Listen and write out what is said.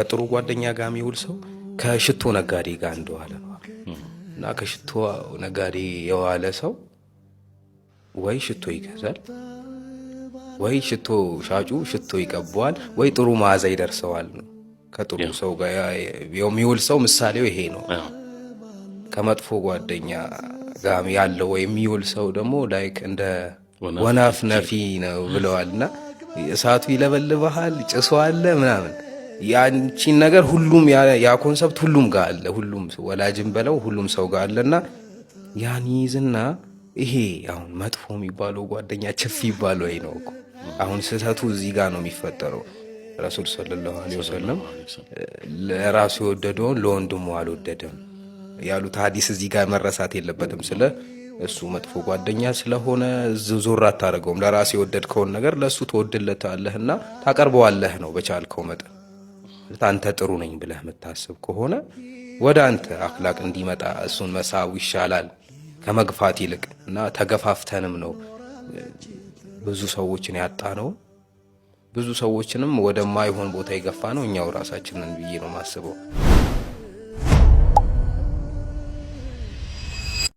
ከጥሩ ጓደኛ ጋር የሚውል ሰው ከሽቶ ነጋዴ ጋር እንደዋለ ነው። እና ከሽቶ ነጋዴ የዋለ ሰው ወይ ሽቶ ይገዛል፣ ወይ ሽቶ ሻጩ ሽቶ ይቀበዋል፣ ወይ ጥሩ መዓዛ ይደርሰዋል ነው። ከጥሩ ሰው ጋር የሚውል ሰው ምሳሌው ይሄ ነው። ከመጥፎ ጓደኛ ጋር ያለው ወይ የሚውል ሰው ደግሞ like እንደ ወናፍ ነፊ ነው ብለዋል። እና እሳቱ ይለበልበሃል፣ ጭሶ አለ ምናምን፣ ያንቺን ነገር ሁሉም ያ concept ሁሉም ጋር አለ። ሁሉም ወላጅም በለው ሁሉም ሰው ጋር አለና ያን ይይዝና ይሄ አሁን መጥፎ የሚባለው ጓደኛ ችፍ ይባለው ወይ ነው እኮ። አሁን ስህተቱ እዚህ ጋር ነው የሚፈጠረው። ረሱል ሰለላሁ ዐለይሂ ወሰለም ለራሱ የወደደውን ለወንድሙ አልወደደም ያሉት ሀዲስ እዚህ ጋር መረሳት የለበትም። ስለ እሱ መጥፎ ጓደኛ ስለሆነ ዞር አታደርገውም። ለራሱ የወደድከውን ነገር ለእሱ ትወድለታለህና ታቀርበዋለህ ነው በቻልከው መጠን። አንተ ጥሩ ነኝ ብለህ የምታስብ ከሆነ ወደ አንተ አኽላቅ እንዲመጣ እሱን መሳቡ ይሻላል ከመግፋት ይልቅ። እና ተገፋፍተንም ነው ብዙ ሰዎችን ያጣ ነው። ብዙ ሰዎችንም ወደማይሆን ቦታ የገፋ ነው እኛው ራሳችንን ብዬ ነው የማስበው።